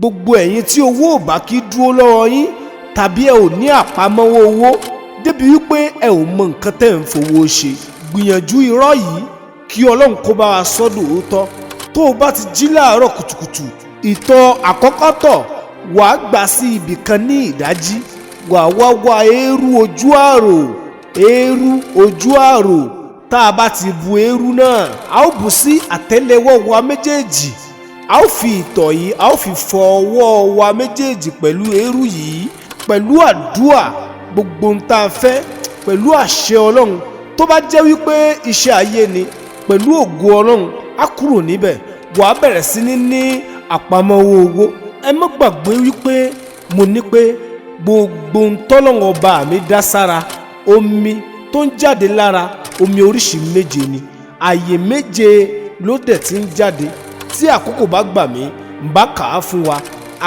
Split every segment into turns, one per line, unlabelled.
Gbogbo ẹ̀yin tí owó ò bá kí dúró lọ́wọ́ yín, tàbí ẹ ò ní àpamọ́wọ́ owó débi wípé ẹ ò mọ nǹkan tẹ́ ń fowó ṣe, gbìyànjú irọ́ yìí kí Ọlọ́run kó bá wa sọ́dọ̀ òótọ́. Tó o bá ti jí láàárọ̀ kùtùkùtù, ìtọ̀ àkọ́kọ́ tọ̀, wàá gbà sí ibì kan ní ìdájí. Wàá wá wá eérú ojú àrò, eérú ojú àrò. Tá a bá ti bu eérú náà, a ó bù sí àtẹ́lẹwọ́ wa méjèèjì. A ó fi ìtọ̀ yìí, a ó fi fọ ọwọ́ wa méjèèjì pẹ̀lú eérú yìí, pẹ̀lú àdúà. Gbogbo ohun tá a fẹ́, pẹ̀lú àṣẹ Ọlọ́run, tó bá jẹ́ wípé iṣẹ́ ayé ni, pẹ̀lú ògo Ọlọ́run, á kúrò níbẹ̀. Wàá bẹ̀rẹ̀ sí ní ní àpamọ́wọ́ owó. Ẹ má gbàgbé wípé mo ní pé gbogbo ohun tọ́lọ́run ọba mi dá sára, omi tó ń jáde lára, omi oríṣi méje ni. Àyè méje ló dẹ̀ ti ń jáde. Tí àkókò bá gbà mí, ń bá kà á fún wa.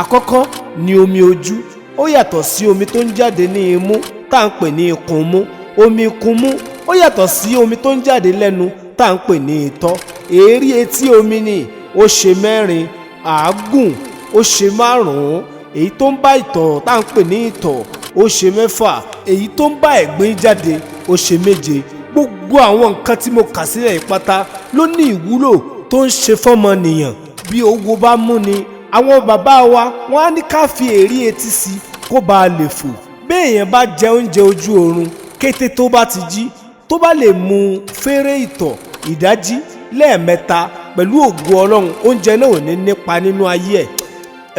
Àkọ́kọ́ ni omi ojú. Ó yàtọ̀ sí omi tó ń jáde ní imú tá à ń pè ní ikùn mú. Omi ikùn mú, ó yàtọ̀ sí omi tó ń jáde lẹ́nu tá à ń pè ní itọ́. Èérí etí omi ni, ó ṣe mẹ́rin. Àágùn, ó ṣe márùn-ún. Èyí tó ń bá ìtọ̀ tá à ń pè ní ìtọ̀, ó ṣe mẹ́fà. Èyí tó ń bá ẹ̀gbin jáde, ó ṣe méje. Gbogbo àwọn nǹkan tí mo kà sílẹ̀ yìí pátá ló ní ìwúlò tó ń ṣe fọ́mọnìyàn. Bí owó bá mú ni, àwọn bàbá wa, wọ́n á ní ká fi èrí etí sí kó bá a lè fò. Béèyàn bá jẹ oúnjẹ ojú oorun, kété tó bá ti jí, tó bá lè mu fèrè ìtọ̀ ìdájí lẹ́ẹ̀mẹ́ta, pẹ̀lú ògo Ọlọ́run, oúnjẹ náà ò ní nípa nínú ayé ẹ̀.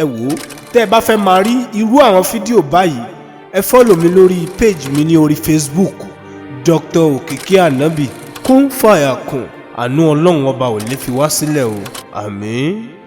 Ẹ wò ó, tẹ́ ẹ bá fẹ́ máa rí irú àwọn fídíò báyìí, ẹ follow mi lórí page mi ní orí Facebook, Dr. Òkìkí Ànábì. Kún fàyà kùn, àánú Ọlọ́run Ọba ò ní fi wá sílẹ̀ o. Àmín.